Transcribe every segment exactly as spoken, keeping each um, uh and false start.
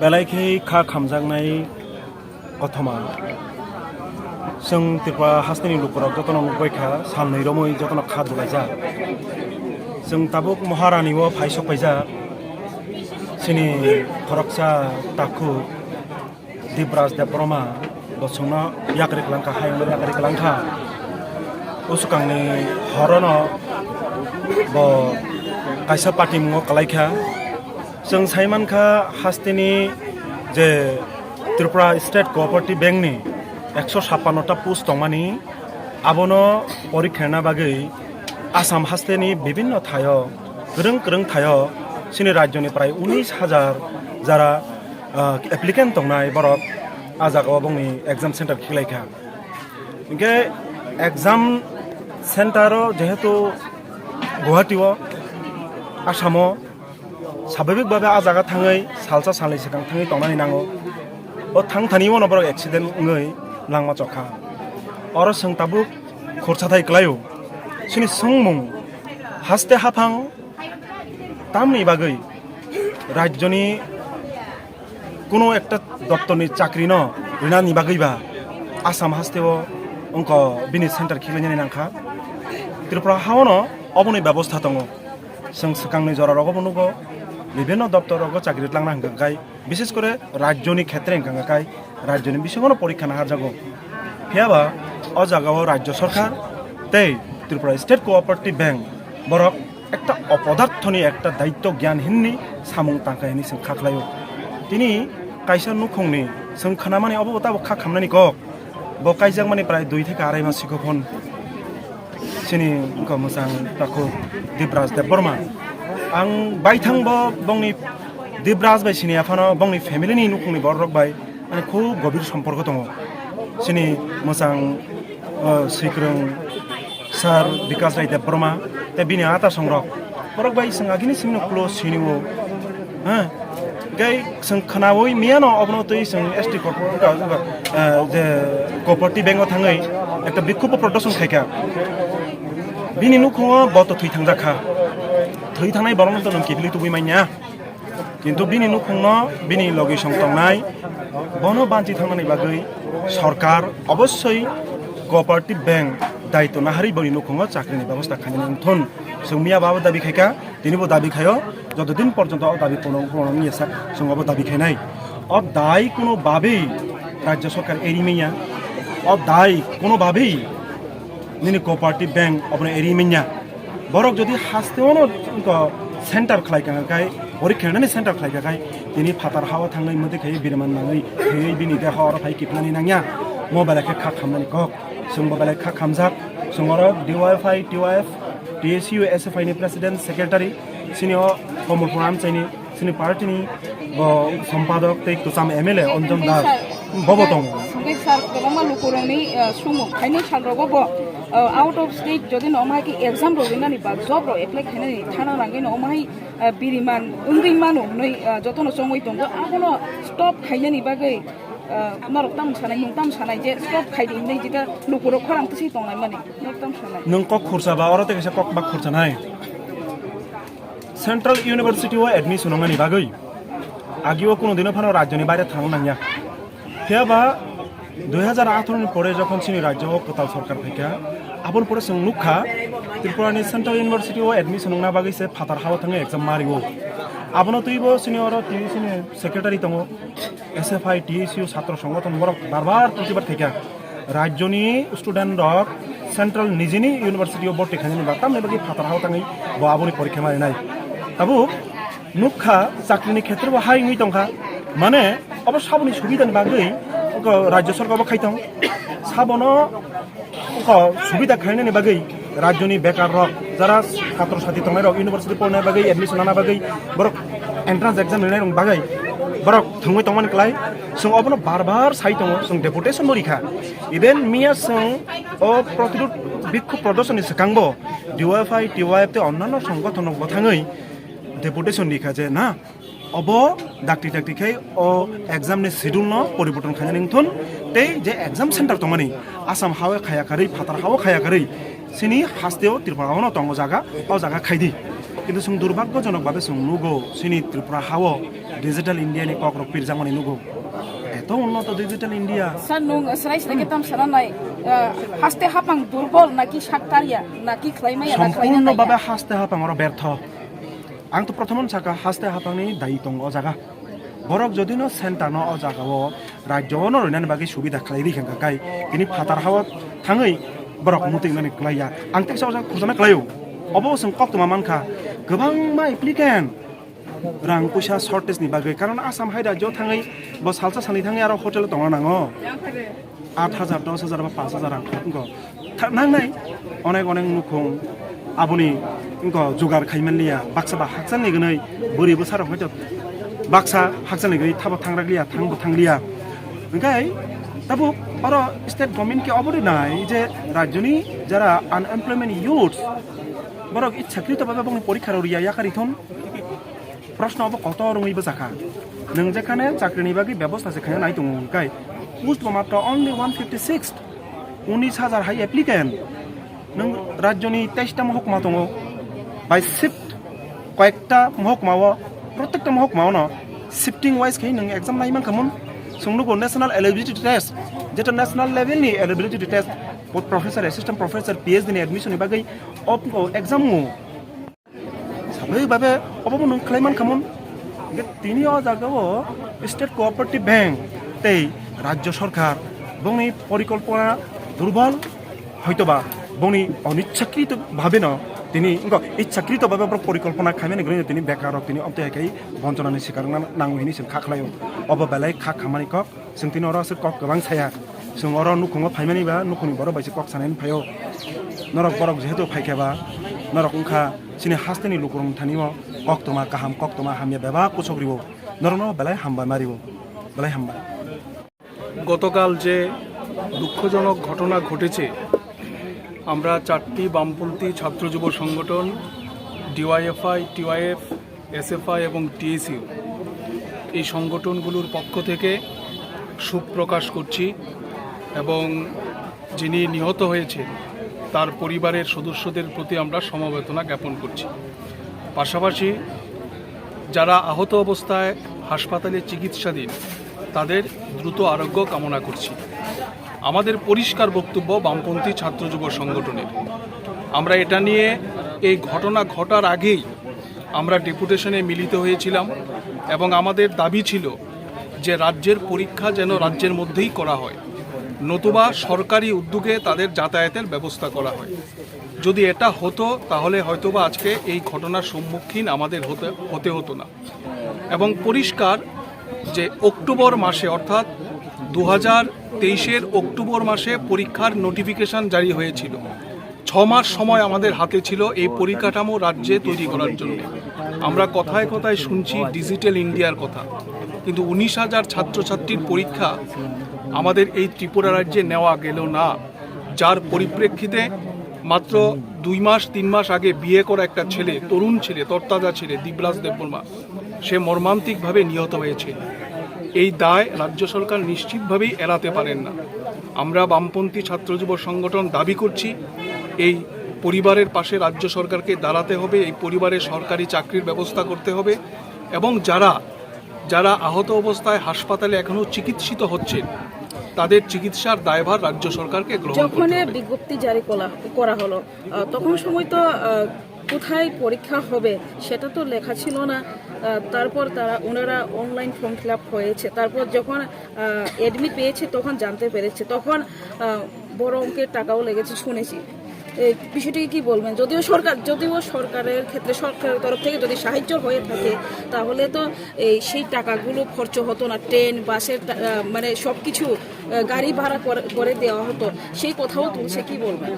Belai khe kha khamjaknai kothoma. Chwng Tripura hasteni lukurok jotono nukbai kha, sal nwi romwi jotono kha dulaijak. Chwng tabuk Maharani o phai sok paijak. Chini khoroksa takhuk Dibraj Debbarma bo chwngno yakri kwlang kha, hayungno yakri kwlang kha. O swkangni horono bo kaisa party mungo kwlai kha. Chwng sai man kha, hasteni je Tripura State Cooperative Bank ni ekso sappanno ta post tongmani, abono porikha rwna bagwi Assam hasteni bibinno thaio, kwrwng kwrwng thaio, chini rajyoni prai unis hajar jara, ah, applicant tongnai, borok a jagao bongni exam center khiklai kha. Hinkhe exam center o jehetu Guwahati o, Assam o, swabhabik bhabe a jaga thangwi salsa salnwi swkang thangwi tongnani nango. O thang thani uano borok accident wngwi langma chokha. Oro chwng tabuk khorsa thai kwlaio. Chini swngmung haste haphang tamni bagwi rajyoni kuno ekta doptorni chakrino rinani bagwi ba Assam hasteo wngkha bini center khiklainani nangkha. Tripura haono oboni bebosta tongo. Chwng swkangni jora rogo bo nugo, bibinno doptor rogo chakri tlangna hwnkha khai, bishes kore rajyoni khetre hwnkha khai, rajyoni bisingono porikha naharjago. Phiyaba o jagao rajyo sorkar tei Tripura State Cooperative Bank borok ekta opodarthoni ekta daitto gyan hinwi samung tangkha hinwi chwng kha khlaio. Tini kaisa nukhungni chwng khnamani obo tabuk kha khamnani kok. Bo kaijakmani prai dui theke arai mas sikho phon. Chini wngkha mwchang takhuk Dibraj Debbarma. Ang baithang bo bongni Dibraj bai sini aphano bongni family ni nukhungni borok bai ani khub gobir somporko tongo. Chini mwchang, o, swikwrwng sir Bikas Rai Debbarma tei bini ata songrok. Borok bai chwng agini simino close sinio. Ha? Gai chwng khnaui miyano obono twi chwng S T corpo-, eh, je cooperative bank o thangwi ekta bikhupbo production khaikha. Bini nukhungo bo to thwi thangjak kha. Thwi thangnai borokno to nwng kiphilwi tubui manya. Kintu bini nukhungno bini logisong tongnai bono banchi thangnani bagwi sorkar obossoi cooperative bank daitw naharwi boni nukhungo chakrini bebosta khainani wngthun. Chwng miya ba abo dabi khaikha, tini bo dabi khaio, joto din porjonto o dabi pono, pono wngya sak, chwng abo dabi khainai. O dai kuno babi rajya sorkar eri manya, o dai kuno babi nini cooperative bank obono eri manya. Borok jodi haste ono wngkha center khlai kha khai, porikha nani center khlai kha khai, tini phatar hao thangwi mudi khai biriman nangwi, khai bini deha oro phai kipnani nangya, mo belai khe kha khamnani kok. Chwngbo belai kha khamjak. Chwng oro D Y F I, T Y F, T S U, S F I ni president, secretary, chini o Komolpur amchaini, chini party ni bo sompadok tei kwcham M L A Anjan Das, bobo tongo. Hwnkhe sir, kwbangma lukurokni, eh, sumung, phainai salrogo bo, eh, out of state jodi no omo hai khe exam rok rinani ba job rok apply khainani thana rangwi no omo hai, eh, biriman wngwi mano hwnwi, eh, jotono chongwi tongo. Abono stop khainani bagwi, ah, norok tamo sanai, nwng tamo sanai je stop khai di hinwi jeta lukurok khorang tisi tongnai mani, norok tamo sanai. Nwng kok khursa ba oro tei kaisa kok bak khursa nai. Central University o admission wngnani bagwi agi o kuno dino phano rajyoni baire thang nangya. Phiya ba dui hajar atharo ni pore jokhon chini rajyo o kwtal sorkar phaikha, aboni pore chwng nukha Tripura ni Central University o admission wngna bagwi se phatar hao thangwi exam ma rio. Abono twibo chini oro tini chini secretary tongo. S F I, T S U, Chhatro Songothono borok bar bar protibad khaikha. Rajyoni student rok central nijini university o bhorti khainani ba tamni bagwi phatar hao thangwi bo aboni porikha ma rinai. Tabuk nukha chakrini khetre bo hai wngwi tongkha. Mane obo saboni subidani bagwi rajyo sorkar bo khai tong. Sabono Wngkha subida khainani bagwi rajyoni bekar rok, jara chhatro chhatri tongnai rok, university pornai bagwi, admission nana bagwi, borok entrance exam rinai rok bagwi borok thwngwi tongmani kwlai. Chwng obono bar bar sai tongo, chwng deputation bo rikha. Even miya chwng o protirud bikhub prodorshon ni swkangbo D Y F I, T Y F tei onnanno songgothon rok bo thangwi deputation rikha je na, obo dakti dakti khe o exam ni schedule no poriborton khainani wngthun tei je exam center tongmani Assam hao khaya karwi, phatar hao khaya karwi, chini hasteo Tripura o no tongo jaga, o jaga khaidi. Kintu chwng durbhagyojonok babe chwng nugo, chini Tripura hao digital India ni kokrok pirjakmani nugo. Eto unnoto digital India. Sir, nung srai srai khe tam sana nai, ah, haste hapang durbol naki saktarya, naki khlaimaya na khlaina Sompurno naiya? Babe haste hapang oro bertho. Ang to prothomon saka haste hapangni dayi tongo o jaga. Borok jodi no center no o jaga o rajyo no roinani bagwi subida khlai ri kha kai, tini phatar hao thangwi borok muting nani klai ya. Ang teksa o jaga khurjana klai o. Obo chwng koktwma mankha, kwbangma applicant rang puisa shortage ni bagwi, karon Assam hai rajyo thangwi bo salsa salni thangwi aro hotel tongna nango. Aat hajar, dos hajar ba panch hajar rang wngkha. Tha-, nangnai onek onek nukhung aboni wngkha jugar khai manliya, baksa ba hakchalni gwnwi bwrwi bwsarok hwnkhe baksa hakchalni gwnwi thabo thangrakliya, thangbo thangliya. Hwnkhe tabuk oro state government khe obo de nai je rajyoni jara unemployment youths borok ichchakrito bhabe bongni porikha rok riya yakarwi thun. Proshno obo kotor wngwi bwchakha. Nwng jekhane chakrini bagwi bebosta se khaina nai tongo hwnkhe, post bo matro only one fifty six, unis hajar hai applicant. Nwng rajyoni teista mohokma tongo, by shift koyekta mohokma o, protekta mohokma ono shifting wise khe nwng exam nai mankha mun. Chwng nugo national eligibility test, jeta national level ni eligibility test, professor, assistant professor, P H D ni admission ni bagwi o exam o. Sabai babe obo bo nwng khlai mankha mun. Hingke tini o jaga o State Cooperative Bank tei Rajya Sarkar bongni porikolpona durbol, hoitoba bongni onichchakrito bhabe no tini wngkha ichchakrito bhabe borok porikolpona khaimani gwnangno tini bekar rok tini omtwi hai khai bonchonani sikar wngna nango hini chwng kha khlaio. Obo belai kha khamani kok. Chwng tini oro aswk kok kwbang saya. Chwng oro nukhungo phaimani ba nukhungni borok bai se kok sanani phaio. Norok borok jehetu phaikha ba, norok wngkha chini hasteni lukurokni thani o koktwma kaham, koktwma hamya bebak kuchuk riwo. Norokno belai hambai ma riwo. Belai hambai. গতকাল যে দুঃখজনক ঘটনা ঘটেছে, আমরা চারটি বামপন্থী ছাত্র যুব সংগঠন, ডিওয়াইএফআই, টিওয়াইএফ, এসএফআই এবং টিএসইউ, এই সংগঠনগুলোর পক্ষ থেকে শোক প্রকাশ করছি এবং যিনি নিহত হয়েছেন, তার পরিবারের সদস্যদের প্রতি আমরা সমবেদনা জ্ঞাপন করছি। পাশাপাশি যারা আহত অবস্থায় হাসপাতালে চিকিৎসাধীন, তাদের দ্রুত আরোগ্য কামনা করছি। আমাদের পরিষ্কার বক্তব্য বামপন্থী ছাত্র যুব সংগঠনের। আমরা এটা নিয়ে, এই ঘটনা ঘটার আগেই আমরা ডেপুটেশনে মিলিত হয়েছিলাম এবং আমাদের দাবি ছিল যে রাজ্যের পরীক্ষা যেন রাজ্যের মধ্যেই করা হয়, নতুবা সরকারি উদ্যোগে তাদের যাতায়াতের ব্যবস্থা করা হয়। যদি এটা হতো, তাহলে হয়তোবা আজকে এই ঘটনার সম্মুখীন আমাদের হতে, হতে হতো না। এবং পরিষ্কার যে অক্টোবর মাসে, অর্থাৎ দু হাজার তেইশের অক্টোবর মাসে পরীক্ষার নোটিফিকেশন জারি হয়েছিল। ছ মাস সময় আমাদের হাতে ছিল এই পরিকাঠামো রাজ্যে তৈরি করার জন্য। আমরা কথায় কথায় শুনছি ডিজিটাল ইন্ডিয়ার কথা, কিন্তু উনিশ হাজার ছাত্রছাত্রীর পরীক্ষা আমাদের এই ত্রিপুরা রাজ্যে নেওয়া গেল না, যার পরিপ্রেক্ষিতে মাত্র দুই মাস, তিন মাস আগে বিএ করা একটা ছেলে, তরুণ ছেলে, তরতাজা ছেলে, দিবরাজ দেববর্মা, সে মর্মান্তিকভাবে নিহত হয়েছে। এই দায় রাজ্য সরকার নিশ্চিতভাবেই এড়াতে পারেন না। আমরা বামপন্থী ছাত্র যুব সংগঠন দাবি করছি, এই পরিবারের পাশে রাজ্য সরকারকে দাঁড়াতে হবে, এই পরিবারের সরকারি চাকরির ব্যবস্থা করতে হবে এবং যারা, যারা আহত অবস্থায় হাসপাতালে এখনও চিকিৎসিত হচ্ছেন, তাদের চিকিৎসার দায়ভার রাজ্য সরকারকে গ্রহণ করতে যখন হবে। বিজ্ঞপ্তি জারি করা, করা হলো, আহ, তখন সময় তো, আহ, কোথায় পরীক্ষা হবে সেটা তো লেখা ছিল না। আহ, তারপর তারা, ওনারা অনলাইন ফর্ম ফিল আপ হয়েছে, তারপর যখন, আহ, অ্যাডমিট পেয়েছে তখন জানতে পেরেছে, তখন, আহ, বড় অঙ্কের টাকাও লেগেছে শুনেছি। এই বিষয়টিকে কি বলবেন? যদিও সরকার, যদিও সরকারের ক্ষেত্রে, সরকারের তরফ থেকে যদি সাহায্য হয়ে থাকে, তাহলে তো এই সেই টাকাগুলো খরচ হতো না, ট্রেন, বাসের টা-, আহ, মানে সব কিছু, আহ, গাড়ি ভাড়া করে, করে দেওয়া হতো, সেই কথাও তুলছে, কি বলবেন?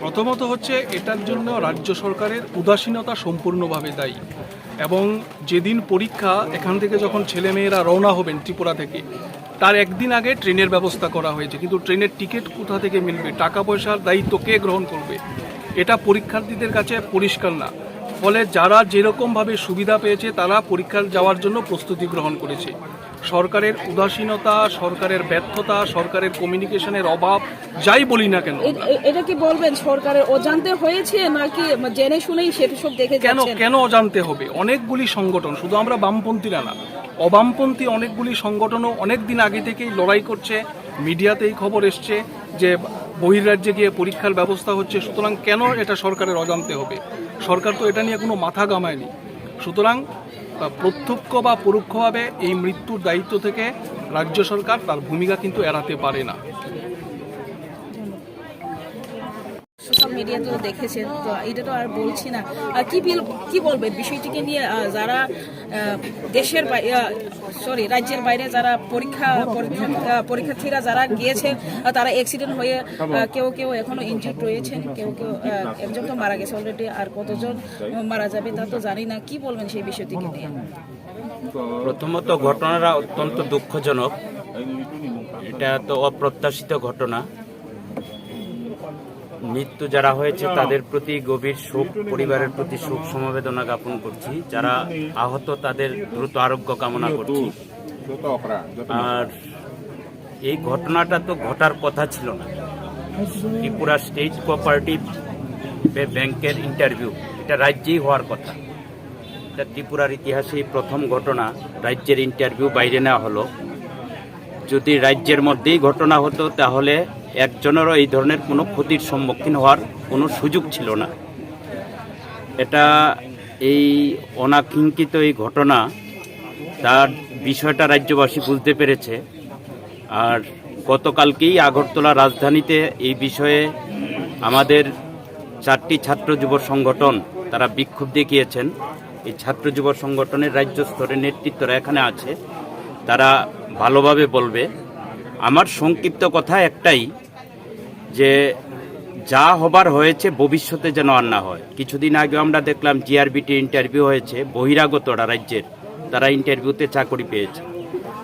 প্রথমত হচ্ছে, এটার জন্য রাজ্য সরকারের উদাসীনতা সম্পূর্ণভাবে দায়ী। এবং যেদিন পরীক্ষা, এখান থেকে যখন ছেলেমেয়েরা রওনা হবেন ত্রিপুরা থেকে, তার একদিন আগে ট্রেনের ব্যবস্থা করা হয়েছে, কিন্তু ট্রেনের টিকিট কোথা থেকে মিলবে, টাকা পয়সার দায়িত্ব কে গ্রহণ করবে, এটা পরীক্ষার্থীদের কাছে পরিষ্কার না। ফলে যারা যেরকমভাবে সুবিধা পেয়েছে, তারা পরীক্ষার যাওয়ার জন্য প্রস্তুতি গ্রহণ করেছে। সরকারের উদাসীনতা, সরকারের ব্যর্থতা, সরকারের কমিউনিকেশনের অভাব, যাই বলি না কেন। এ-, এ-, এটা কি বলবেন সরকারের অজান্তে হয়েছে নাকি জেনে শুনেই সেটা সব দেখে কেন যাচ্ছেন? কেন অজান্তে হবে? অনেকগুলি সংগঠন, শুধু আমরা বামপন্থীরা না, অবামপন্থী অনেকগুলি সংগঠনও অনেক দিন আগে থেকেই লড়াই করছে। মিডিয়াতে এই খবর এসছে যে বহির্রাজ্যে গিয়ে পরীক্ষার ব্যবস্থা হচ্ছে, সুতরাং কেন এটা সরকারের অজান্তে হবে? সরকার তো এটা নিয়ে কোনো মাথা ঘামায়নি। সুতরাং আহ, প্রত্যক্ষ বা পরোক্ষভাবে এই মৃত্যুর দায়িত্ব থেকে রাজ্য সরকার তার ভূমিকা কিন্তু এড়াতে পারে না। সোশ্যাল মিডিয়াতেও দেখেছেন, তো এটা তো আর বলছি না। আর কি বিল, কি বলবেন বিষয়টিকে নিয়ে? আহ, যারা আহ, দেশের বাই-, আহ, সরি, রাজ্যের বাইরে যারা পরীক্ষা পরীক্ষা আহ, পরীক্ষার্থীরা যারা গিয়েছেন, আহ, তারা অ্যাক্সিডেন্ট হয়ে আহ, কেউ কেউ এখনো ইনজিউর্ড রয়েছেন, কেউ কেউ আহ, একজন তো মারা গেছে অলরেডি, আর কতজন আহ, মারা যাবে তা তো জানি না। কি বলবেন সেই বিষয়টিকে নিয়ে? প্রথমত, ঘটনাটা অত্যন্ত দুঃখজনক। এটা তো অপ্রত্যাশিত ঘটনা। মৃত্যু যারা হয়েছে, তাদের প্রতি গভীর শোক, পরিবারের প্রতি শোক সমবেদনা জ্ঞাপন করছি। যারা আহত, তাদের দ্রুত আরোগ্য কামনা করছি। আর এই ঘটনাটা তো ঘটার কথা ছিল না। ত্রিপুরা স্টেট কোঅপারেটিভ ব্যাংকের ইন্টারভিউ, এটা রাজ্যেই হওয়ার কথা। এটা ত্রিপুরার ইতিহাসে এই প্রথম ঘটনা, রাজ্যের ইন্টারভিউ বাইরে নেওয়া হলো। যদি রাজ্যের মধ্যেই ঘটনা হতো, তাহলে একজনেরও এই ধরনের কোনো ক্ষতির সম্মুখীন হওয়ার কোনো সুযোগ ছিল না। এটা, এই অনাকাঙ্ক্ষিত এই ঘটনা, তার বিষয়টা রাজ্যবাসী বুঝতে পেরেছে। আর গতকালকেই আগরতলা রাজধানীতে এই বিষয়ে আমাদের চারটি ছাত্র যুব সংগঠন, তারা বিক্ষোভ দেখিয়েছেন। এই ছাত্র যুব সংগঠনের রাজ্য স্তরের নেতৃত্বরা এখানে আছে, তারা ভালোভাবে বলবে। আমার সংক্ষিপ্ত কথা একটাই, যে যা হবার হয়েছে, ভবিষ্যতে যেন আর না হয়। কিছুদিন আগে আমরা দেখলাম, জিআরবিটি ইন্টারভিউ হয়েছে, বহিরাগতরা রাজ্যের, তারা ইন্টারভিউতে চাকরি পেয়েছে।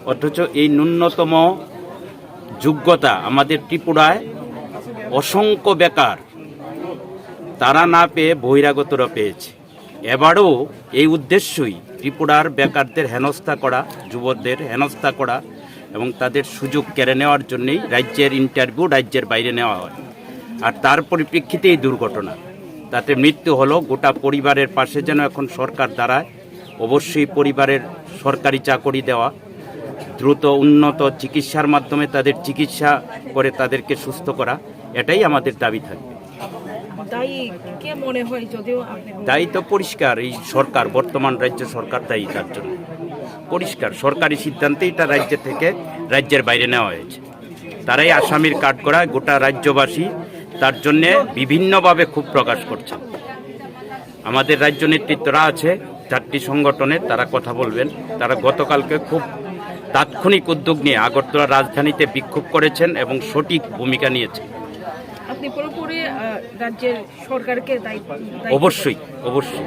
অথচ এই ন্যূনতম যোগ্যতা আমাদের ত্রিপুরায় অসংখ্য বেকার, তারা না পেয়ে বহিরাগতরা পেয়েছে। এবারও এই উদ্দেশ্যই ত্রিপুরার বেকারদের হেনস্থা করা, যুবদের হেনস্থা করা এবং তাদের সুযোগ কেড়ে নেওয়ার জন্যই রাজ্যের ইন্টারভিউ রাজ্যের বাইরে নেওয়া হয়। আর তার পরিপ্রেক্ষিতে এই দুর্ঘটনা, তাতে মৃত্যু হলো। গোটা পরিবারের পাশে যেন এখন সরকার দাঁড়ায়। অবশ্যই পরিবারের সরকারি চাকরি দেওয়া, দ্রুত উন্নত চিকিৎসার মাধ্যমে তাদের চিকিৎসা করে তাদেরকে সুস্থ করা, এটাই আমাদের দাবি থাকবে। দায়ী কে মনে হয়? যদিও আপনি বলবেন। দায়ী তো পরিষ্কার, এই সরকার, বর্তমান রাজ্য সরকার দায়ী তার জন্য। পরিষ্কার, সরকারি সিদ্ধান্তে এটা রাজ্য থেকে, রাজ্যের বাইরে নেওয়া হয়েছে। তারাই আসামির কাঠগড়ায়, গোটা রাজ্যবাসী তার জন্য বিভিন্নভাবে ক্ষোভ প্রকাশ করছেন। আমাদের রাজ্য নেতৃত্বরা আছে, চারটি সংগঠনের, তারা কথা বলবেন। তারা গতকালকে খুব তাৎক্ষণিক উদ্যোগ নিয়ে আগরতলা রাজধানীতে বিক্ষোভ করেছেন এবং সঠিক ভূমিকা নিয়েছেন। আপনি পুরোপুরি আহ, রাজ্যের সরকারকে দায়িত্ব দায়িত্ব অবশ্যই, অবশ্যই।